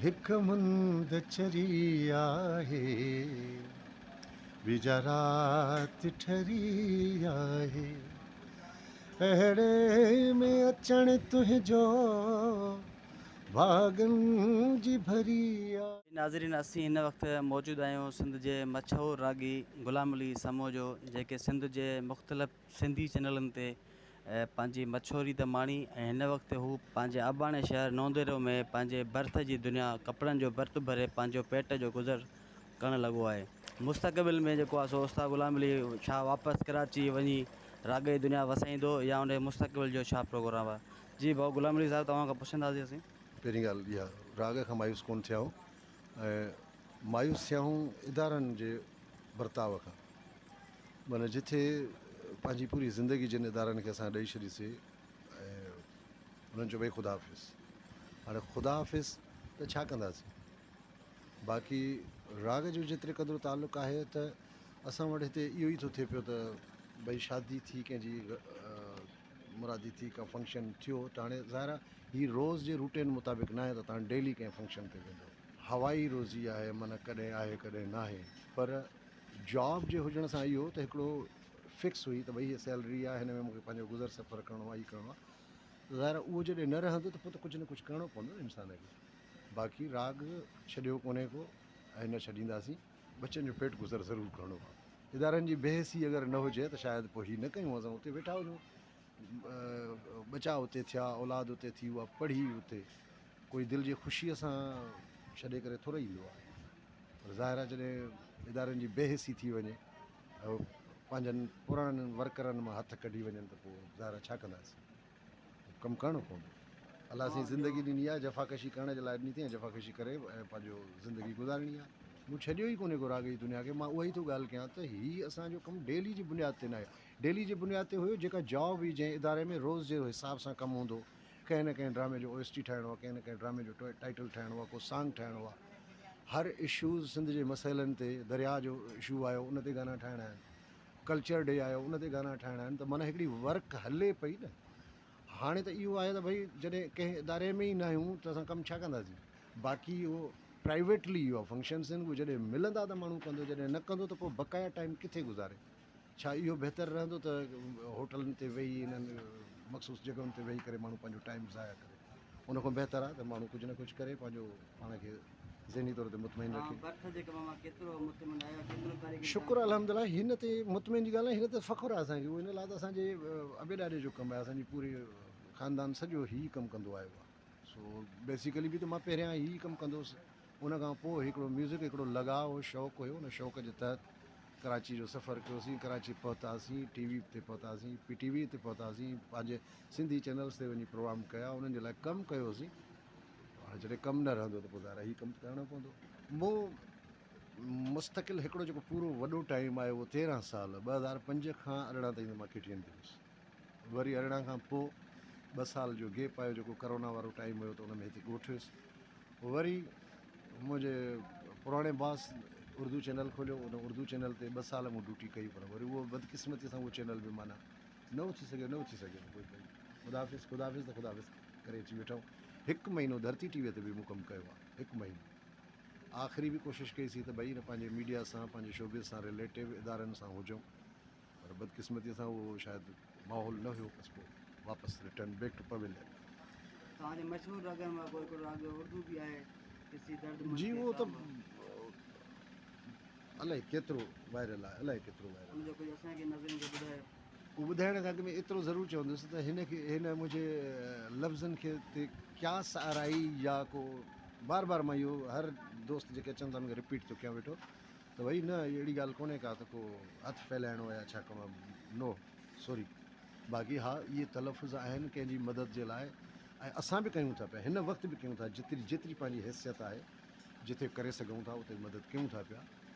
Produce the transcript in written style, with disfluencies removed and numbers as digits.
هڪ مند چري آهي، ٻي جا رات ٺري آهي. اهڙي ۾ اچڻ تنهنجو ڀاڳن جي ڀري آ. ناظرين اسين هن وقت موجود آهيون سنڌ جي مشهور راڳي غلام علي سمون جو جيڪي سنڌ جي مختلف سنڌي چينلن تي پنهنجي مشهوري ته ماڻي ۽ هن وقت هو پنهنجي اباڻي شهر نونديرو ۾ پنهنجي برٿ جي دنيا ڪپڙن جو برٿ ڀري پنهنجو پيٽ جو گذر ڪرڻ لڳو آهي. مستقبل ۾ جيڪو آهي سو استاد غلام علي ڇا واپس ڪراچي وڃي راڳ جي دنيا وسائيندو يا ان جي مستقبل جو ڇا پروگرام آهي؟ جي ڀائو غلام علي صاحب توهان کان پڇنداسين اسين. پهرين ڳالهه اها راڳ کان مايوس ڪونه ٿيا آهيون ۽ مايوس ٿيا آهيون ادارن جي برتاء کان. معنيٰ جتي پنهنجي پوري زندگي جن ادارن کي اسان ڏئي ڇڏيسي ۽ انهن چيو ڀئي خدا حافظ هاڻي خدا حافظ ته ڇا ڪنداسين باقي راڳ جو جيتري قدر تعلق آهي ته اسان وٽ هتي اهو ئي ٿو ٿئي پيو ته ڀئي شادي ٿي ڪنهن جي مرادي ٿي ڪا فنڪشن ٿيو ته هاڻي ظاهر آهي هي روز جي روٽين مطابق ناهي ته تان ڊيلي ڪنهن فنڪشن تي ويندو هوائي روزي آهي معنيٰ ڪڏهن آهي ڪڏهن ناهي پر جاب جي هجڻ سان اهو ته هڪڙو فڪس هئي ته ڀئي هي سيلري آهي هن ۾ مونکي پنهنجو گذر سفر ڪرڻو آهي هي ڪرڻو آهي ظاهر آهي اهو جڏهن نه رهندو ته پوء ته ڪجهه نه ڪجهه ڪرڻو پوندو نه انسان کي باقي راڳ ڇڏيو ڪونهي ڪو ۽ نه ڇڏينداسين ٻچن جو پيٽ گذر ضرور ڪرڻو آهي ادارن جي بي حسي اگر نه هجي ته شايد پوء هي نه ڪيون اسان اتي ويٺا هجون ٻچا اتي ٿيا اولاد اتي ٿي اها پڙهي اتي ڪوئي دل جي خوشيء سان ڇڏي ڪري ٿورو ايندو آهي پر ظاهر آهي جڏهن ادارن جي بي حسي ٿي وڃي ۽ پنهنجن پراڻن ورڪرن مان هٿ ڪڍي وڃن ته پوء ظاهر آهي ڇا ڪنداسين ڪم ڪرڻو پوندو الله سائين زندگي ڏني آهي جفاڪشي ڪرڻ جي لاء ڏني اٿئي ۽ جفاڪشي ڪري ۽ پنهنجو زندگي گذارڻي آهي مون ڇڏيو ئي ڪونهي ڪو راڳ جي دنيا کي مان اها ئي ٿو ڳالهه ڪيان ته هي اسان جو ڪم ڊيلي جي بنياد تي ناهي ڊيلي جي بنياد تي هيو جيڪا جاب هئي جنهن اداري ۾ روز جي حساب سان ڪم هوندو ڪنهن نه ڪنهن ڊرامي جو او ايس ٽي ٺاهڻو آهي ڪنهن نه ڪنهن ڊرامي جو ٽائيٽل ٺاهڻو آهي ڪو سانگ ٺاهڻو آهي هر اشوز سنڌ جي مسئلن تي درياء جو اشو آيو ان تي گانا ٺاهڻا آهن ڪلچر ڊي آيو ان تي گانا ٺاهڻا آهن ته معنيٰ هڪڙي ورڪ هلي پئي نه هاڻي ته اهو آهي ته ڀئي جڏهن ڪنهن اداري ۾ ئي نه آهيون ته اسان ڪم ڇا ڪنداسين باقي اهو پرائيويٽلي اهو فنڪشنس آهن اهي جڏهن ملندا ته ماڻهو ڪندو جڏهن نه ڪندو ته پوء بقايا ٽائيم ڪٿي گذاري ڇا اهو بهتر رهندو ته هوٽلن تي ويهي انهن مخصوص جڳهن تي ويهي ڪري ماڻهو پنهنجو ٽائيم ضايع ڪري ان کان بهتر آهي ته ماڻهو ڪجهه نه ڪجهه ڪري پنهنجو پاڻ کي ذهني طور تي مطمئن رکي. شڪر الحمد لله هن تي مطمئن جي ڳالهه نه هن تي فخر آهي اسان کي ان لاء ته اسان جي ابي ڏاڏي جو ڪم آهي اسان جي پوري خاندان سڄو هي ڪم ڪندو آيو آهي سو بيسيڪلي به ته مان پهريان هي ڪم ڪندو هوس ان کان پوء هڪڙو ميوزڪ هڪڙو لڳاء هو شوق هيو ان شوق جي تحت ڪراچي جو سفر ڪيوسين، ڪراچي پهتاسين، ٽي وي تي پهتاسين، پي ٽي وي تي پهتاسين، پنهنجي سنڌي چينلز تي وڃي پروگرام ڪيا، انهن جي لاء ڪم ڪيوسين. هاڻي جڏهن ڪم نه رهندو ته پوء ظاهر آهي هي ڪم ته ڪرڻو پوندو. مون مستقل هڪڙو جيڪو پورو وڏو ٽائيم آهي اهو 13 سال 2005 کان 18 تائين ته مان ڪي ٽي اين تي هيس. وري 18 کان پوء ٻه سال جو گيپ آيو جيڪو ڪرونا وارو ٽائيم هيو ته ان ۾ هتي ڳوٺ هيس. وري منهنجي پراڻي باس اردو چينل کوليو ان اردو چينل تي ٻه سال مون ڊيوٽي ڪئي پر وري اهو بدقسمتي سان اهو چينل به معنيٰ نه اٿي سگهيو نه اٿي سگهيو پوء ڀئي خدا حافظ خدا حافظ ته خدا حافظ ڪري اچي ويٺا هڪ مهينو ڌرتي ٽي وي تي به مون ڪم ڪيو آهي هڪ مهينو آخري به ڪوشش ڪئي سي ته ڀئي نه پنهنجي ميڊيا سان پنهنجي شوبز سان رليٽو ادارن سان هجون پر بدقسمتي سان اهو شايد ماحول نه هيو بس پوء واپس ريٽرن بيڪ ٽو پويلين. توهان جي مشهور راڳن مان ڪو هڪڙو راڳ اردو به آهي ڪسي درد مند جي ڪي اهو ته ڪام. الائي ڪيترو وائرل آهي الائي ڪيترو وائرل ان جو ڪجهه اسان کي ناظرين کي ٻڌايو. اهو ٻڌائڻ کان اڳ ۾ ايترو ضرور چوندس ته هن کي هن منهنجي لفظن کي تي قياس آرائي يا ڪو بار بار مان اهو هر دوست جيڪي اچن ٿا انهن کي رپيٽ ٿو ڪيان ويٺو ته ڀئي نه اهڙي ڳالهه ڪونهي ڪا ته ڪو هٿ ڦهلائڻو آهي يا ڇا ڪرڻو آهي نو سوري باقي ها اهي تلفظ آهن ڪنهن جي مدد جي لاء ۽ اسان به ڪيون ٿا پيا هن وقت به ڪيون ٿا جيتري جيتري پنهنجي حيثيت آهي جتي ڪري سگهون ٿا اتي مدد ڪيون ٿا پيا.